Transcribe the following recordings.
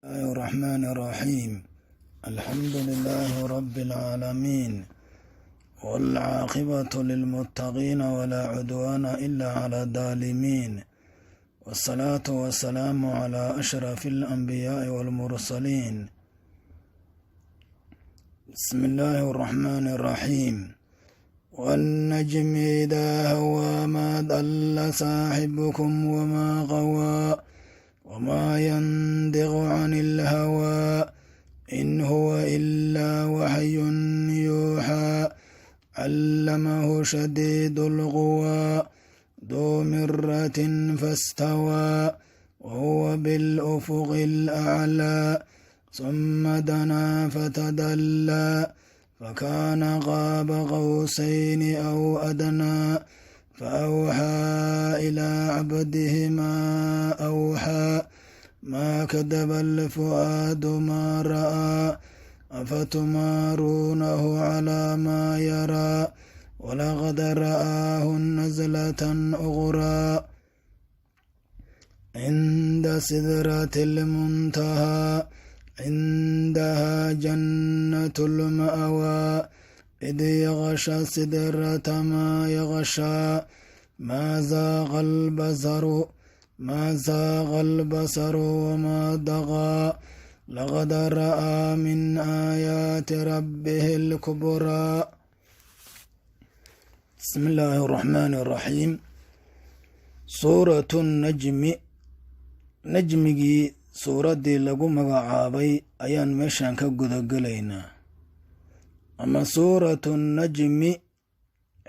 الله الرحمن الرحيم. الحمد لله رب العالمين، والعاقبة للمتقين، ولا عدوان إلا على الظالمين، والصلاة والسلام على أشرف الأنبياء والمرسلين. بسم الله الرحمن الرحيم. والنجم إذا هوى، ما ضل صاحبكم وما غوى، وما ينطق عن الهوى، إن هو إلا وحي يوحى. علمه شديد القوى، ذو مرة فاستوى، وهو بالأفق الأعلى. ثم دنا فتدلى، فكان قاب قوسين أو أدنى، فأوحى إلى عبده ما أوحى. ما كذب الفؤاد ما رأى. أفتمارونه على ما يرى؟ ولقد رآه نزلة أخرى عند سدرة المنتهى، عندها جنة المأوى، إذ يغشى السدرة ما يغشى. ما زاغ البصر، ما زاغ البصر وما طغى. لقد رأى من آيات ربه الكبرى. بسم الله الرحمن الرحيم. سورة النجم, najmigii suuraddii lagu magacaabay ayaan meeshan ka gudagelaynaa, ama suuratu najmi,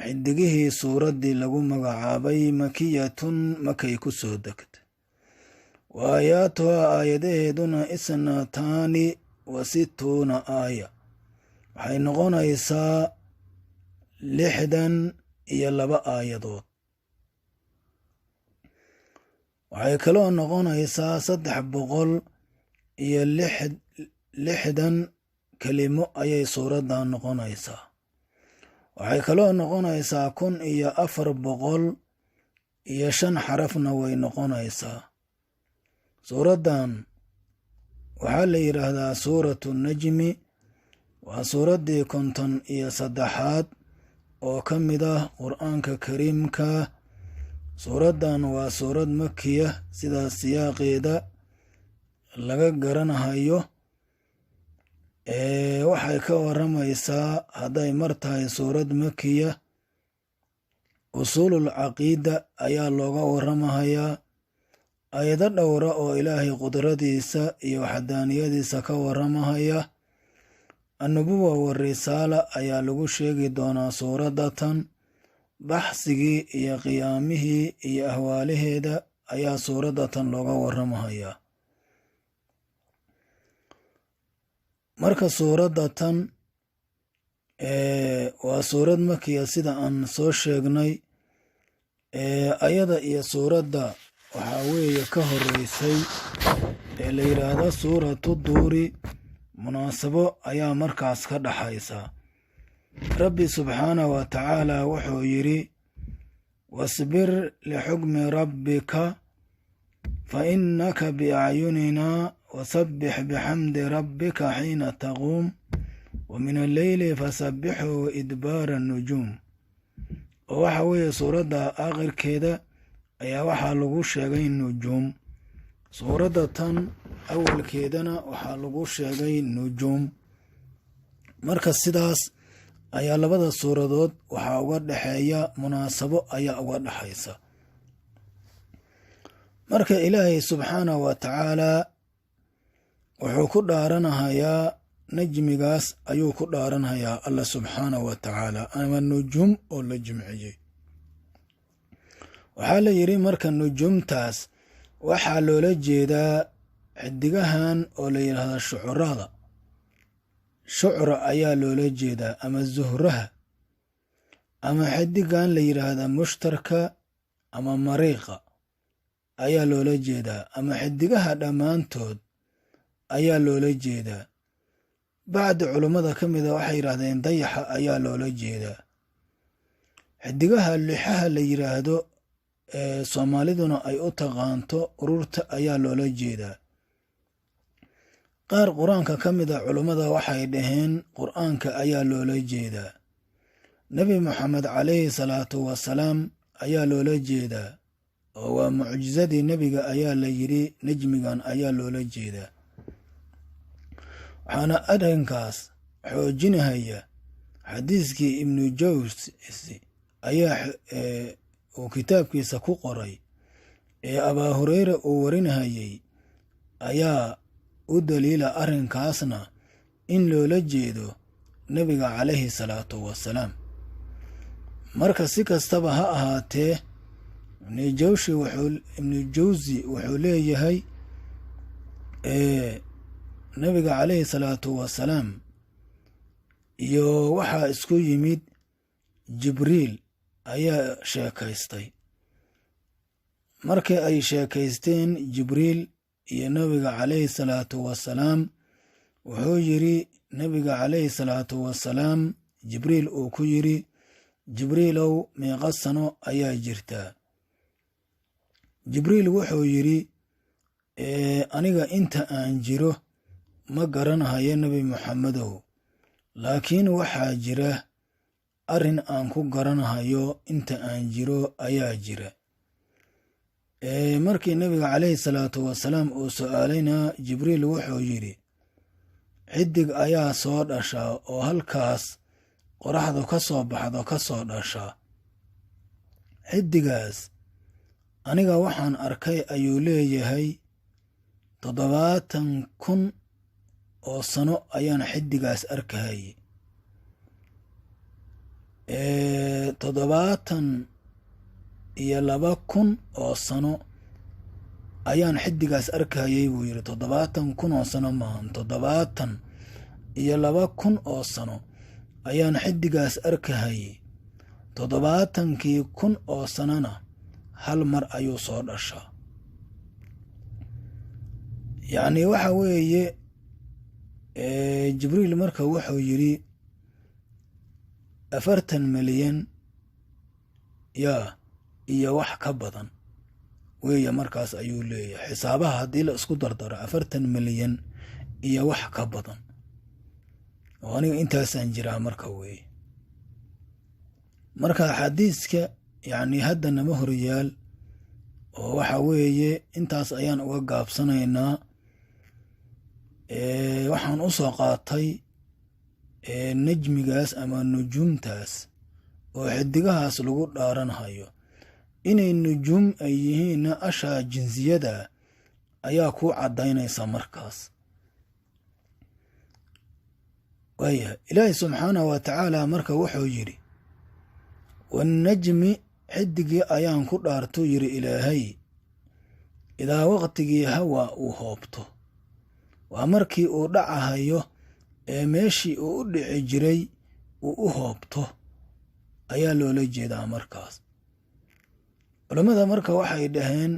xidigihii suuraddii lagu magacaabay. مكية, Makay ku soo degtay. وآياتها, aayadaheeduna 62 آية, waxay noqonaysaa 62 aayadood. Waxay kaloo noqonaysaa 360 kelimo ayay suuraddan noqonaysaa. Waxay kaloo noqonaysaa 1405 xarafna way noqonaysaa. Suuraddan waxaa la yidhaahdaa suuratu najmi. Waa suuraddii 53aad oo ka mid ah Qur'aanka Kariimka. Suuraddan waa suurad makiya, sidaas siyaaqeeda laga garanahayo. Waxay ka waramaysaa, hadday mar tahay suurad makiya, usuulul caqiida ayaa looga waramahayaa. Aayado dhowra oo Ilaahay qudradiisa iyo waxdaaniyadiisa ka waramahaya, النبوة والرسالة ayaa lagu sheegi doonaa suuradda tan. Baxsigii iyo qiyaamihii iyo ahwaalaheeda ayaa suuradda tan looga waramahayaa. Marka suuradda tan waa suurad makiya, sida aan soo sheegnay. Ayada iyo suuradda waxaa weeye ka horeysay ee la yidhaahdo suuratu duuri, munaasabo ayaa markaas ka dhaxaysa. Rabbi subxaanahu wa tacaala wuxuu yidhi: واصبر لحكم ربك فإنك بأعيننا، وسبح بحمد ربك حين تقوم، ومن الليل فسبحه وإدبار النجوم. Oo waxa weeye suuradda aakhirkeeda ayaa waxaa lagu sheegay nujuum, suuradda tan awalkeedana waxaa lagu sheegay nujuum. Marka sidaas ayaa labada suuradood waxaa uga dhexeeya munaasabo ayaa uga dhexaysa. Marka Ilaahay subxaanahu wa tacaalaa wuxuu ku dhaaranahayaa najmigaas ayuu ku dhaaranhayaa Alla subxaanahu wa tacaala, ama nujuum oo la jimciyey. Waxaa la yidhi marka nujuumtaas waxaa loola jeedaa xidigahan oo la yidhaahda shucurada, shucra ayaa loola jeedaa, ama zuhraha, ama xidigan la yidhaahda mushtarka ama mariiqa ayaa loola jeedaa, ama xidigaha dhammaantood ayaa loola jeedaa. Bacdi culummada ka mida waxay yidhahdeen dayaxa ayaa loola jeedaa. Xidigaha lixaha la yidhaahdo ee Soomaaliduna ay u taqaanto ururta ayaa loola jeedaa. Qaar Qur-aanka ka mid a culummada waxay dhaheen Qur-aanka ayaa loola jeedaa. Nebi Moxamed calayhi salaatu wasalaam ayaa loola jeedaa, oo waa mucjisadii nebiga ayaa la yidhi, nejmigan ayaa loola jeedaa. Waxaana arrinkaas xoojinahaya xadiiskii Ibnu Jawsi ayaa uu kitaabkiisa ku qoray ee Abaa Hureyre uu warinahayey ayaa u daliila arrinkaasna in loola jeedo nebiga calayhi salaatu wasalaam. Marka si kastaba ha ahaatee, Ibnu Jawsi wuxuu leeyahay nebiga calayhi salaatu wasalaam iyo waxaa isku yimid Jibriil ayaa sheekaystay. Markii ay sheekaysteen Jibriil iyo nebiga calayhi salaatu wasalaam, wuxuu yidhi nebiga calayhi salaatu wasalaam, Jibriil uu ku yidhi: "Jibriilow, meeqa sano ayaa jirtaa?" Jibriil wuxuu yidhi: "Aniga inta aan jiro ma garanahayo, Nebi Moxamedow, laakiin waxaa jira arrin aan ku garanahayo inta aan jiro ayaa jira." Markii nebiga calayhi salaatu wasalaam uu su'aalayna, Jibriil wuxuu yidhi: "Xidig ayaa soo dhashaa oo halkaas qoraxdu ka soo baxdo ka soo dhashaa. Xidigaas aniga waxaan arkay," ayuu leeyahay, "70,000 oo sano ayaan xidigaas arkahayey. 72,000 oo sano ayaan xidigaas arkahayey," buu yidhi. 70,000 oo sano maahan, 72,000 oo sano ayaan xidigaas arkahayey. 70kii kun oo sanona hal mar ayuu soo dhashaa." Yacni waxa weeye, Jibriil marka wuxuu yidhi 40 milyan yaa iyo wax ka badan weeye markaas ayuu leeyahay. Xisaabaha haddii la isku dardaro, 40 milyan iyo wax ka badan oo aniga intaasaan jiraa marka weeye. Marka xadiiska yacni hadda nama horyaal, oo waxa weeye intaas ayaan uga gaabsanaynaa. Waxaan u soo qaatay nejmigaas ama nujuumtaas oo xidigahaas lagu dhaaranhayo inay nujuum ay yihiinna, ashaa jinsiyada ayaa kuu caddaynaysa markaas. Waayahay, Ilaahi subxaanahu wa tacaala marka wuxuu yidhi: "Wannajmi," xidigii ayaan ku dhaartuu yidhi Ilaahay, "idaa waqtigii hawa uu hoobto." Waa markii uu dhacahayo ee meeshii uu u dhici jiray uu u hoobto ayaa loola jeedaa markaas. Culammada marka waxay dhaheen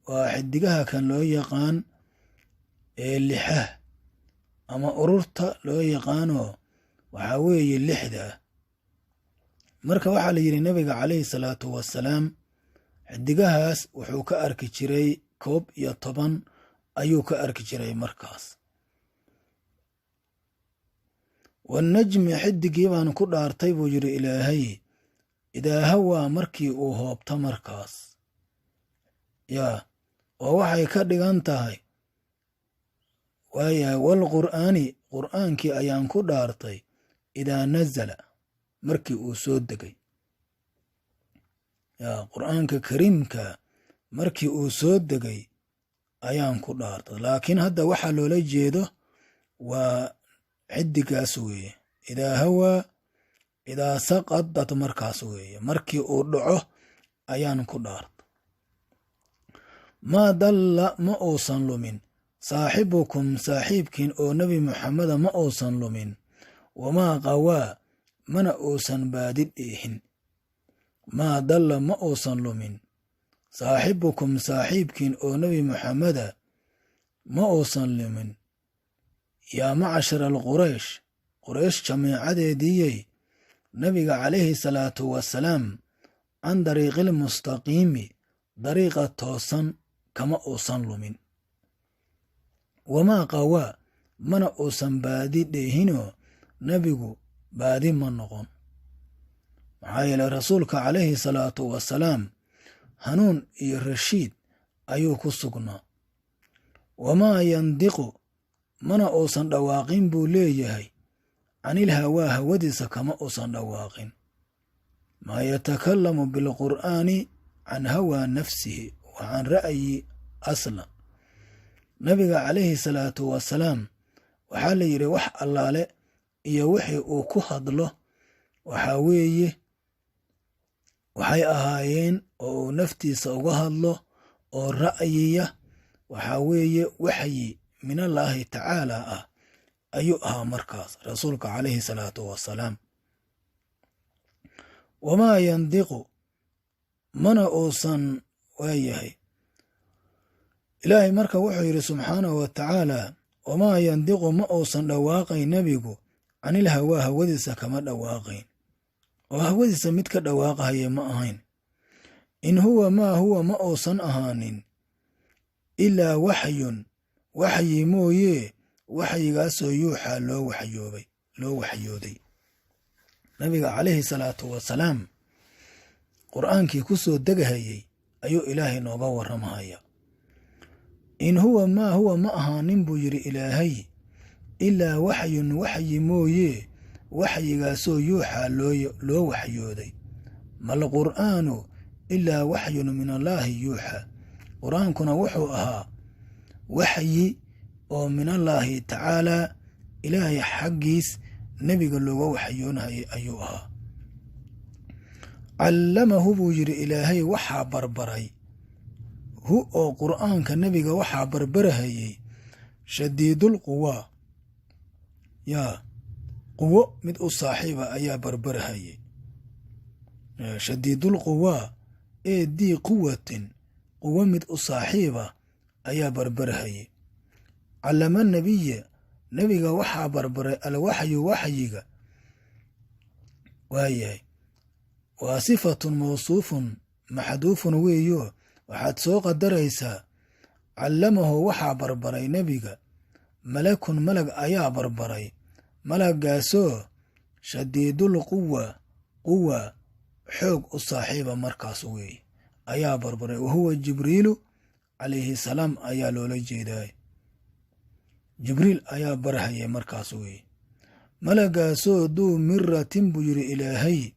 waa xidigaha kan loo yaqaan ee lixah ama ururta loo yaqaano, waxaa weeye lixda ah. Marka waxaa la yidhi nebiga calayhi salaatu wasalaam xidigahaas wuxuu ka arki jiray 11 ayuu ka arki jiray markaas. "Wannajmi," xidigii baan ku dhaartay, buu yidhi Ilaahay, "idaa hawaa," markii uu hoobto markaas. Yaa oo waxay ka dhigan tahay waayahay. "Walqur'aani," qur'aankii ayaan ku dhaartay, "idaa nazala," markii uu soo degay. Yaa Qur'aanka Kariimka markii uu soo degay ayaan ku dhaartay. Laakiin hadda waxaa loola jeedo waa xidigaas weeye. "Idaa hawaa," "idaa saqadad" markaas weeye, markii uu dhaco ayaan ku dhaartay. "Maa dalla," ma uusan lumin, "saaxibukum," saaxiibkiin oo Nebi Muxameda, ma uusan lumin. "Wamaa qawaa," mana uusan baadi dheehin. "Maa dalla," ma uusan lumin, "saaxibukum," saaxiibkiin oo Nebi Muxameda, ma uusan lumin. "Yaa macshar alquraysh," Quraysh jamiicadeediiyey, nabiga calayhi salaatu wasalaam, "can dariiqilmustaqiimi," dariiqa toosan kama uusan lumin. "Wamaa qawaa," Mana uusan baadi dheehinoo nebigu baadi ma noqon. Maxaa yeeley rasuulka calayhi salaatu wasalaam hanuun iyo rashiid ayuu ku sugnaa. Wamaa yandiqu, mana uusan dhawaaqin buu leeyahay, canil hawaa, hawadiisa kama uusan dhawaaqin. Maa yatakallamu bilqur'aani can hawaa nafsihi wa can ra'yi aslan. Nabiga calayhi salaatu wasalaam waxaa la yidhi wax allaale iyo wixii uu ku hadlo waxaa weeye waxay ahaayeen oo uu naftiisa uga hadlo oo ra'yiya, waxaa weeye waxyi minallaahi tacaala ah ayuu ahaa markaas rasuulka calayhi salaatu wasalaam. Wamaa yandiqu, mana uusan waayahay. Ilaahay marka wuxuu yidhi subxaanahu wa tacaala: wamaa yandiqu, ma uusan dhawaaqayn nebigu, canil hawaa, hawadiisa kama dhawaaqayn, oo hawadiisa mid ka dhawaaqahaya ma ahayn. In huwa, maa huwa, ma uusan ahaanin, ilaa waxyun, waxyi mooyee, waxyigaasoo yuuxaa loo waxyoobay, loo waxyooday. Nabiga calayhi salaatu wasalaam qur'aankii ku soo degahayey ayuu Ilaahay nooga warramahaya. In huwa, maa huwa, ma ahaanin buu yidhi Ilaahay, ilaa waxyun, waxyi mooyee, waxyigaasoo yuuxaa loo waxyooday. Mal qur'aanu ilaa waxyun min allaahi yuuxaa. Qur-aankuna wuxuu ahaa waxyi oo min allaahi tacaalaa, Ilaahay xaggiis nebiga looga waxyoonahayay ayuu ahaa. Callamahu buu yidhi Ilaahay, waxaa barbaray hu oo qur'aanka nebiga waxaa barbarahayey shadiidul quwaa, yaa quwo mid u saaxiiba ayaa barbarahayey. Shadiidul quwaa ee dii quwatin, quwo mid u saaxiiba ayaa barbarahayey. Callama nabiya, nebiga waxaa barbaray, alwaxyu, waxyiga. Waayahay, waa sifatun mawsuufun maxduufun weeyo, waxaad soo qadaraysaa: callamahu, waxaa barbaray nebiga, malakun, malag ayaa barbaray, malaggaasoo shadiidul quwa, quwa xoog u saaxiiba markaas weeye ayaa barbaray. Wahuwa Jibriilu calayhi salaam ayaa loola jeedaay. Jibriil ayaa barhayay markaas weeye. Malagaasoo duu miratin buu yidhi Ilaahay,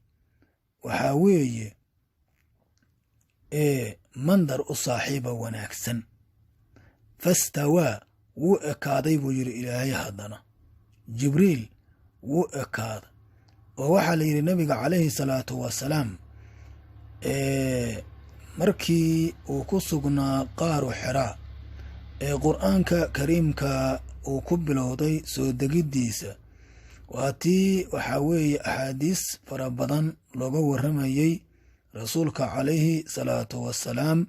waxaa weeye ee mandar u saaxiiba wanaagsan. Fastawaa, wuu ekaaday buu yidhi Ilaahay. Haddana Jibriil wuu ekaaday oo waxaa la yidhi nabiga calayhi salaatu wasalaam markii uu ku sugnaa qaaru Xiraa ee Qur'aanka Kariimka uu ku bilowday soo degiddiisa, waa tii waxaa weeye axaadiis fara badan looga warramayey rasuulka calayhi salaatu wasalaam.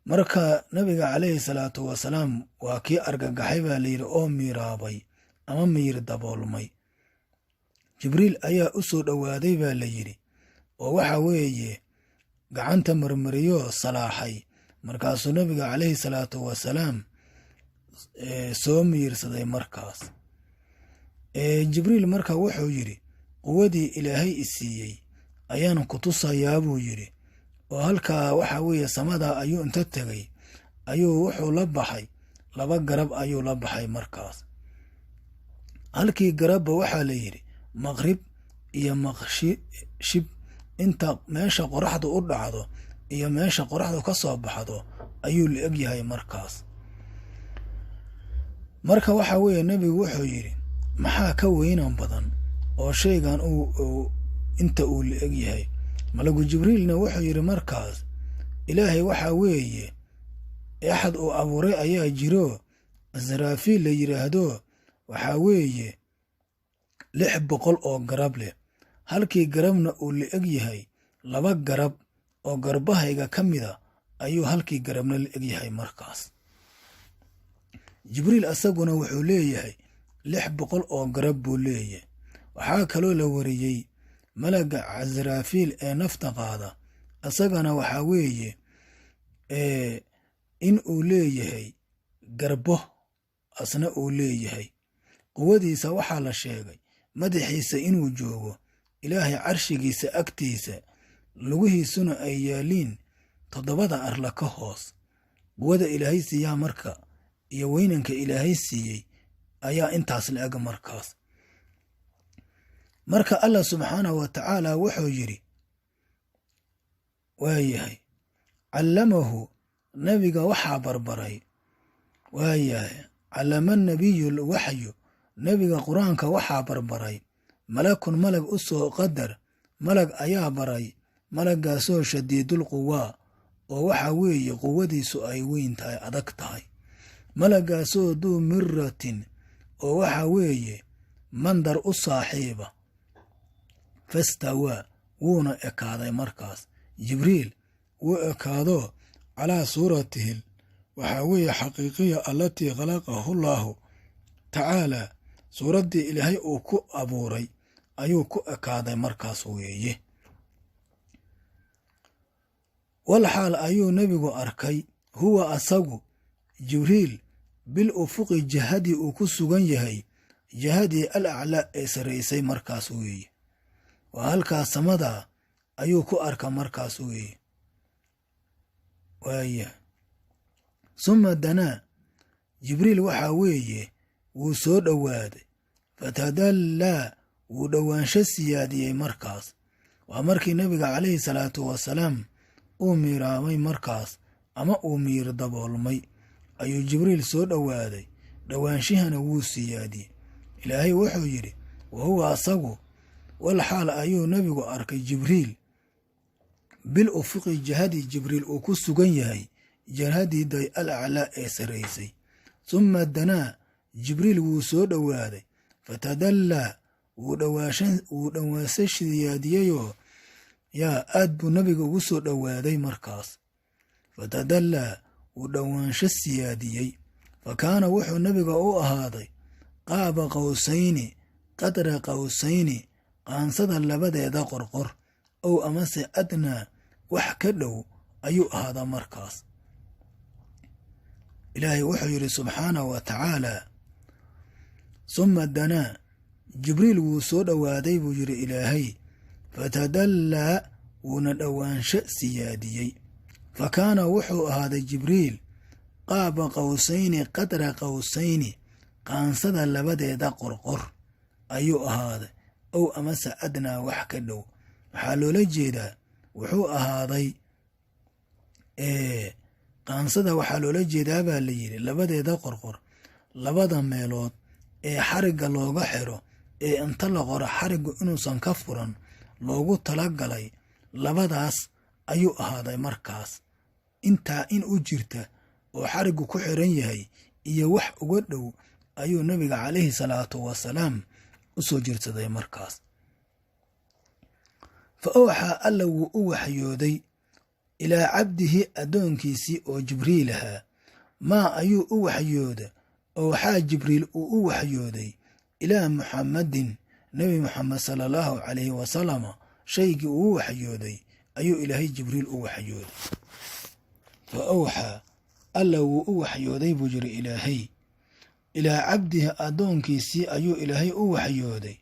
Marka nabiga calayhi salaatu wasalaam waa kii argagaxay baa layidhi oo miiraabay ama miir daboolmay. Jibriil ayaa u soo dhowaaday baa la yidhi oo waxa weeye gacanta marmariyoo salaaxay. Markaasuu nabiga calayhi salaatu wasalaam soo miirsaday markaas. Jibriil marka wuxuu yidhi: quwadii Ilaahay i siiyey ayaan ku tusayaa buu yidhi. Oo halkaa waxa weeye samadaa ayuu inta tegay ayuu wuxuu la baxay laba garab ayuu la baxay markaas. Halkii garabba waxaa la yidhi maqrib iyo maqshib, inta meesha qoraxdu u dhacdo iyo meesha qoraxdu ka soo baxdo ayuu la eg yahay markaas. Marka waxa weeye nebigu wuxuu yidhi: maxaa ka weynan badan oo shaygan inta uu la eg yahay? Malagu Jibriilna wuxuu yidhi markaas: Ilaahay waxaa weeye axad uu abuuray ayaa jiro Asraafiil la yidhaahdo, waxaa weeye 600 oo garab leh, halkii garabna uu la eg yahay laba garab oo garbahayga ka mida ayuu halkii garabna la eg yahay markaas. Jibriil asaguna wuxuu leeyahay 600 oo garab buu leeyahay. Waxaa kaloo la wariyey malaga Casraafiil ee nafta qaada asagana waxaa weeye in uu leeyahay garbo. asna uu leeyahay. Quwadiisa waxaa la sheegay madaxiisa inuu joogo Ilaahay carshigiisa agtiisa, lugihiisuna ay yaaliin 7da arla ka hoos. Quwada Ilaahay siiyaa marka iyo weynanka Ilaahay siiyey ayaa intaas la eg markaas. Marka Allah subxaanahu wa tacaala wuxuu yidhi, waayahay, callamahu nabiga waxaa barbaray, waayahay, callama nabiyu waxyu, nebiga qur-aanka waxaa barbaray malakun malag u soo qadar, malag ayaa baray, malagaasoo shadiidul quwaa, oo waxaa weeye quwadiisu ay weyn tahay, adag tahay, malagaasoo duu miratin, oo waxaa weeye mandar u saaxiiba. Fastawaa, wuuna ekaaday markaas. Jibriil wuu ekaadoo calaa suuratihil waxaa weeye xaqiiqiya allatii khalaqahu llaahu tacaalaa, suuraddii Ilaahay uu ku abuuray ayuu ku ekaaday markaas weeye. Walxaal ayuu nebigu arkay huwa asagu Jibriil bil ufuqi, jihadii uu ku sugan yahay, jihadii al aclaa ee sarraysay markaas weeye. Waa halkaas samadaa ayuu ku arka markaas weeye. Waaya, suma danaa, Jibriil waxaa weeye wuu soo dhowaaday, fatadallaa, wuu dhowaansho siyaadiyey markaas. Waa markii nebiga calayhi salaatu wasalaam uu miiraamay markaas ama uu miir daboolmay ayuu Jibriil soo dhowaaday, dhowaanshihana wuu siyaadiyey. Ilaahay wuxuu yidhi, wa huwa asagu, wal xaal ayuu nebigu arkay Jibriil bil ufuqi, jihadii Jibriil uu ku sugan yahay, jihadii day al aclaa ee sarraysay. Suma danaa, Jibriil wuu soo dhowaaday, fatadallaa, wuu dhowaansho siyaadiyeyoo yaa aad buu nebiga ugu soo dhowaaday markaas. Fatadallaa, wuu dhowaansho siyaadiyey. Fa kaana, wuxuu nebiga u ahaaday qaaba qowsayni, qadra qowsayni, qaansada labadeeda qorqor, ow amase adnaa, wax ka dhow ayuu ahaadaa markaas. Ilaahay wuxuu yidhi subxaanahu wa tacaalaa, suma danaa, Jibriil wuu soo dhowaaday buu yidhi Ilaahay, fatadallaa, wuuna dhowaansho siyaadiyey. Fa kaana, wuxuu ahaaday Jibriil qaaba qowsayni, qadra qowsayni, qaansada labadeeda qorqor ayuu ahaaday, ow amase adnaa, wax ka dhow. Waxaa loola jeedaa wuxuu ahaaday qaansada, waxaa loola jeedaa baa la yidhi labadeeda qorqor, labada meelood ee xarigga looga xiro ee inta la qoro xariggu inuusan ka furan loogu talagalay, labadaas ayuu ahaaday markaas. Intaa in u jirta oo xariggu ku xiran yahay iyo wax uga dhow ayuu nebiga calayhi salaatu wasalaam u soo jirsaday markaas. Fa awxaa, Alla wuu u waxyooday ilaa cabdihi, addoonkiisii oo Jibriil ahaa, maa ayuu u waxyooda, owxaa Jibriil uu u waxyooday ilaa Muxammadin, Nebi Muxamed sala allahu calayhi wasalama, shaygii uu waxyooday ayuu Ilaahay Jibriil u waxyooday. Fa awxaa, Alla wuu u waxyooday buu yiri Ilaahay, ilaa cabdihi, addoonkiisii ayuu Ilaahay u waxyooday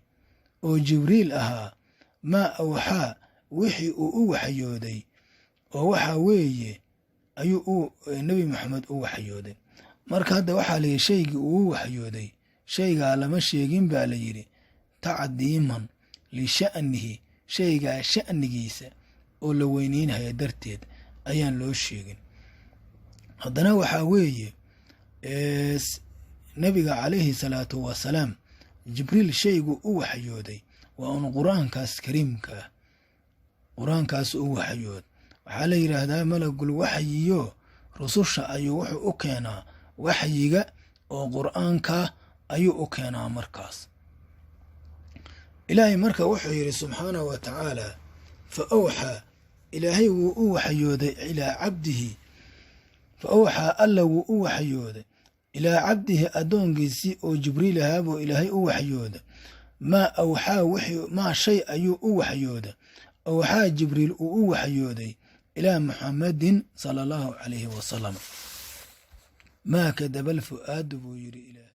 oo Jibriil ahaa, maa awxaa, wixii uu u waxyooday, oo waxaa weeye ayuu Nebi Maxamed u waxyooday. Marka hadda waxaa la yidhi shaygii uu waxyooday, shaygaa lama sheegin baa la yidhi, tacdiiman lisha'nihi, shaygaa sha'nigiisa oo la weyneynhaya darteed ayaan loo sheegin. Haddana waxaa weeye nebiga calayhi salaatu wasalaam Jibriil shaygu u waxyooday waa un qur-aankaas kariimka ah, qur-aankaas u waxyood. Waxaa la yidhaahdaa malagul waxyiyo rususha ayuu wuxuu u keenaa waxyiga oo qur-aanka ayuu u keenaa markaas. Ilaahay marka wuxuu yidhi subxaanahu wa tacaala, fa awxaa, Ilaahay wuu u waxyooday ilaa cabdihi, fa awxaa, Alla wuu u waxyooday ilaa cabdihi, addoonkiisii oo Jibriil ahaabuu Ilaahay u waxyooda, maa awxaa, maa shay ayuu u waxyooda, awxaa Jibriil uu u waxyooday ilaa Muxamadin sala allahu calayhi wasalam. Maa kadaba alfu'aadu, buu yidhi Ilaah.